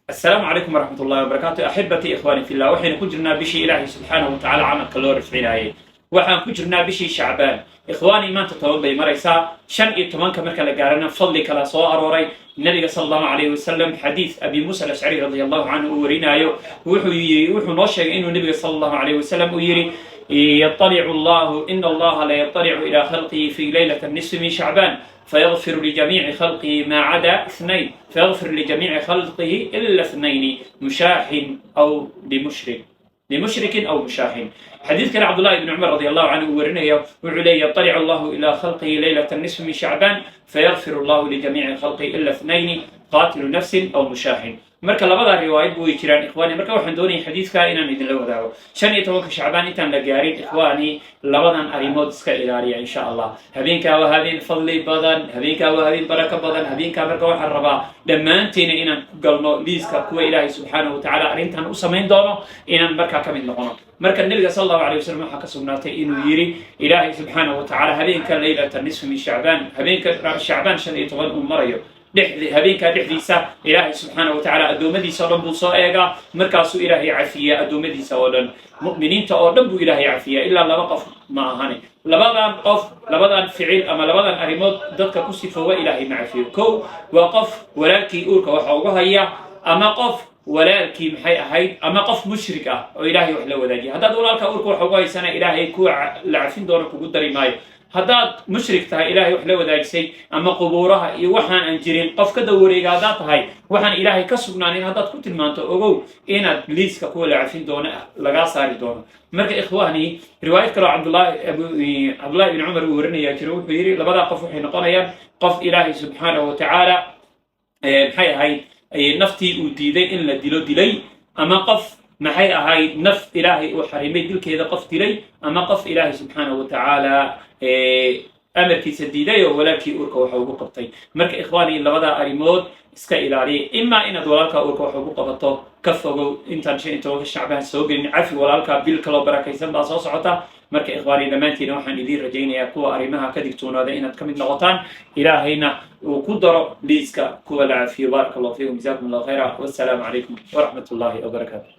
Asalaamu calaykum waraxmat ullahi wabarakaatu, axibbatii, ikhwaani fillah. Waxaynu ku jirnaa bishii Ilaahay subxaanahu watacaala camalka loo rafcinayay. Waxaan ku jirnaa bishii Shacbaan, ikhwaanii. Maanta 10 bay maraysaa. 15-ka marka la gaarana fadli kala soo arooray. Nabiga sala Allahu calayhi wasalam, xadiis Abi Muusa Alashcari radi Allahu canhu uu warinaayo, wuxuu yii, wuxuu noo sheegay inuu nabiga sala Allahu calayhi wasalam uu yidhi: يطلع الله، إن الله ليطلع إلى خلقه في ليلة النصف من شعبان فيغفر لجميع خلقه ما عدا اثنين، فيغفر لجميع خلقه إلا اثنين، مشاح أو لمشرك أو مشاح. حديث كان عبد الله بن عمر رضي الله عنه ورنيه وعليه: يطلع الله إلى خلقه ليلة النصف من شعبان فيغفر الله لجميع خلقه إلا اثنين، قاتل نفس أو مشاح. Marka labada riwaayad way jiraan, ikhwaani. Marka waxaan doonayay xadiiska inaan idinla wadaago. 15-ka Shacbaan intaan la gaarin, ikhwaani, labadan arrimood iska ilaaliya, insha Allah. Habeenkaa waa habeen fadli badan, habeenkaa waa habeen barako badan. Habeenkaa marka waxaan rabaa dhammaanteena inaan ku galno liiska kuwa Ilaahay subxaanahu watacaala arrintan u samayn doono, inaan markaa ka mid noqono. Marka nabiga sala Allahu alayh wasalam waxaa ka sugnaatay inuu yidhi Ilaahay subxaanahu watacaala habeenka leylata nisfi min Shacbaan, habeenka Shacbaan 15 uu marayo, habeenkaa dhexdiisa Ilaahay subxaana wa tacaala addoommadiisa oo dhan buu soo eegaa. Markaasuu Ilaahay cafiyaa addoommadiisa oo dhan, mu'miniinta oo dhan buu Ilaahay cafiyaa, ilaa laba qof ma ahane. Labadan qof, labadan ficil ama labadan arrimood dadka ku sifoowa Ilaahay ma cafiyo. Kow waa qof walaalkii uurka waxa uga haya, ama qof walaalkii, maxay ahayd, ama qof mushrik ah oo Ilaahay wax la wadaajiya. Haddaad walaalka uurka wax uga haysana, Ilaahay kuwa la cafin doono kugu dari maayo. Haddaad mushrik tahay, Ilaahay wax la wadaajisay, ama qubuuraha iyo waxaan aan jirin qof ka dawareega haddaad tahay, waxaan Ilaahay ka sugnaanin haddaad ku tilmaanto, ogow inaad liiska kuwa la cafin doono lagaa saari doono. Marka ikhwaani, riwaayad kaloo Cabdullahi ibn Cumar uu warinaya jiro, wuxuu yidhi labadaa qof waxay noqonayaan qof Ilaahay subxaanahu watacaala, maxay ahayd, naftii uu diiday in la dilo dilay, ama qof, maxay ahayd, naf Ilaahay uu xarimay dilkeeda qof dilay, ama qof Ilaahay subxaanahu watacaala amarkiisa diiday oo walaalkii uurka waxa ugu qabtay. Marka ikhwaani, labada arrimood iska ilaaliya. Imaa inaad walaalka uurka wax ugu qabato, ka fogow intaan 15-ka Shacbaan soo gelin. Cafi walaalka, bil kaloo barakaysan baa soo socota. Marka ikhwaani, dhammaantiina waxaan idiin rajaynayaa kuwa arrimaha ka digtoonaada inaad ka mid noqotaan, Ilaahayna uu ku daro liiska kuwa la cafiyo. Baaraka Allahu fiikum, jazakum Allahu khayra, wassalaamu calaykum waraxmat ullahi wabarakaatu.